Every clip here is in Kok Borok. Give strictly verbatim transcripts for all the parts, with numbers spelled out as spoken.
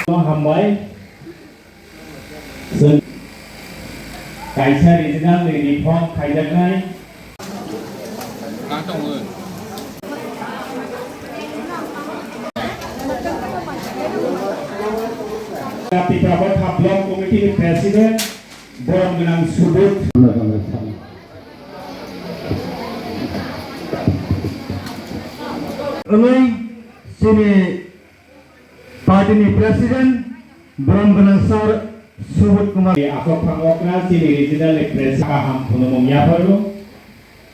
Hambai. Chwng kaisa regional ni reform khaijaknai. Tipra Motha Block Committee ni President, borom gwnang Subodh. Wngwi chini party ni President, borom gwnang Sir Subodh Kumar. Asok phang okra chini regional ni President kaham phunumung yapharu.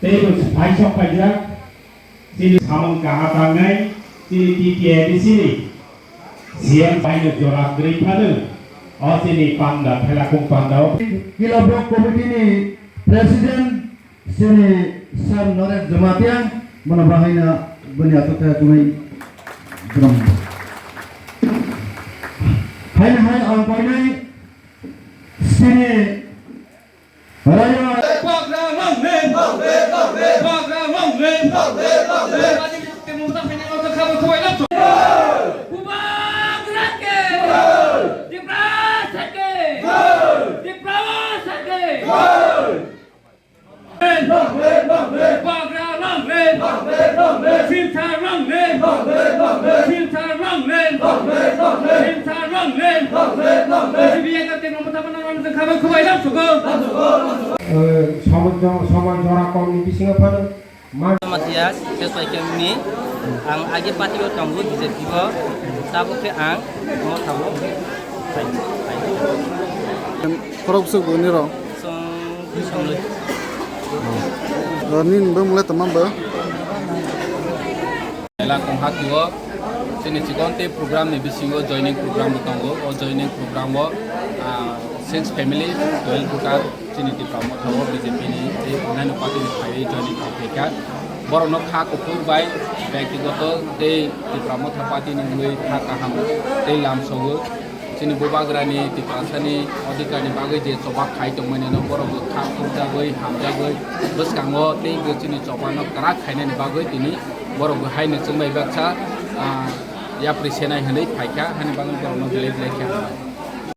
Tei bo phaisok phaijak. Chini samung kaha tangnai, chini T T A D C ni C M bai no jora kwrwi phano, o chini panda, Phelakung panda o. Kila Block Committee ni President, chini Sir Naresh Jamatia, bono bahaina boni aswk khe tongwi brum. Haino hai ang koinai chini Raya. Bagra long live! Bagra long live! Bubagra ke! Tiprasa ke! Tiprasa ke! Bagra long live! Silchar long live! Silchar long live! Silchar long live! Sibiyaka Tipra Motha Panda long live! Khabai khubai lam sugo! Samaj, samaj jora kom ni bisingo phano. Matias, Chespai Kemni, ang agi party o tongo, B J P o, tabuk khe ang Motha o. Khorok bwswk bo nirok? Song, song. Nini bwmwlai tongma bo? Ela kong hati o, chini chikon tei program ni bisingo joining program bo tongo. O joining program o, ah, six family, twelve voter, chini Tipra Motha o B J P ni tei onnaino party ni phaiwi joining khaikha. Borokno kha kuphur bai byaktigoto tei Tipra Motha party ni wngwi kha kaham tei lamsogo. Chini Bubagrani Tiprasani odhikarni bagwi je choba khai tongmani no borok bo kha khukjagwi, hamjagwi, bwskango tei bo chini chobano kwrak khainani bagwi tini borok bo haino chwngbai baksa, ah, yapri senai hwnwi phaikha, hani bagwi borokno belai belai khe hambai.